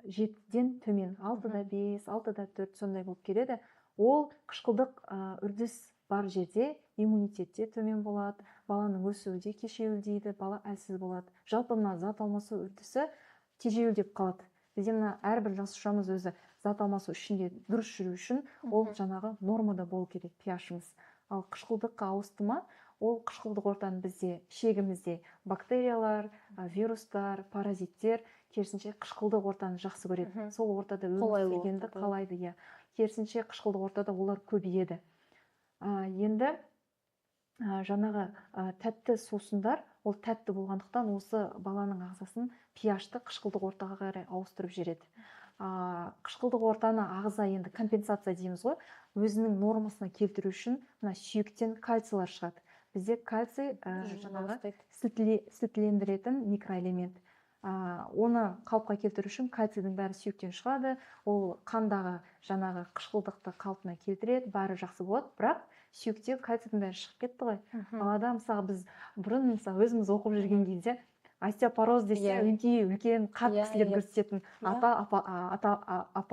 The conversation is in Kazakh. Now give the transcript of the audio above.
7-ден төмен, 6,5, 6,4, сондай болып келеді. Ол қышқылдық үрдіс бар жерде иммунитет те төмен болады, баланың өсуі де кешеуілдейді, бала әлсіз болады. Жалпы мына зат алмасу үрдісі тежеуілдеп қалады. Бізде мына әрбір жасушамыз өзі зат алмасу ішінде дұрыс жүру үшін ол жаңағы нормада болу керек pH-ымыз. Ал қышқылдыққа ауысты ма, ол қышқылдық ортаны бізде ішегімізде бактериялар, вирустар, паразиттер керісінше қышқылдық ортаны жақсы көреді. Сол ортада өмір Қолайлы сүргенді ортада. қалайды, иә. Керісінше қышқылдық ортада олар көбейеді. Енді жаңағы тәтті сусындар, ол тәтті болғандықтан, осы баланың ағзасын pH-ты қышқылдық ортаға қарай ауыстырып жібереді. Қышқылдық ортаны ағза енді компенсация дейміз ғой, өзінің нормасына келтіру үшін мына сүйектен кальцийлар шығады. Бізде кальций Жинала жаңағы бастайды. сілтілендіретін микроэлемент. Оны қалыпқа келтіру үшін кальцийдің бәрі сүйектен шығады, ол қандағы жаңағы қышқылдықты қалпына келтіреді, бәрі жақсы болады. Бірақ сүйекте кальцийдің бәрі шығып кетті ғой. Балада, мысалы, біз бұрын, мысалы, өзіміз оқып жүрген кезде остеопороз десе, үлкен үлкен қарт кісілер көрсететін, ата апа, ата, апа.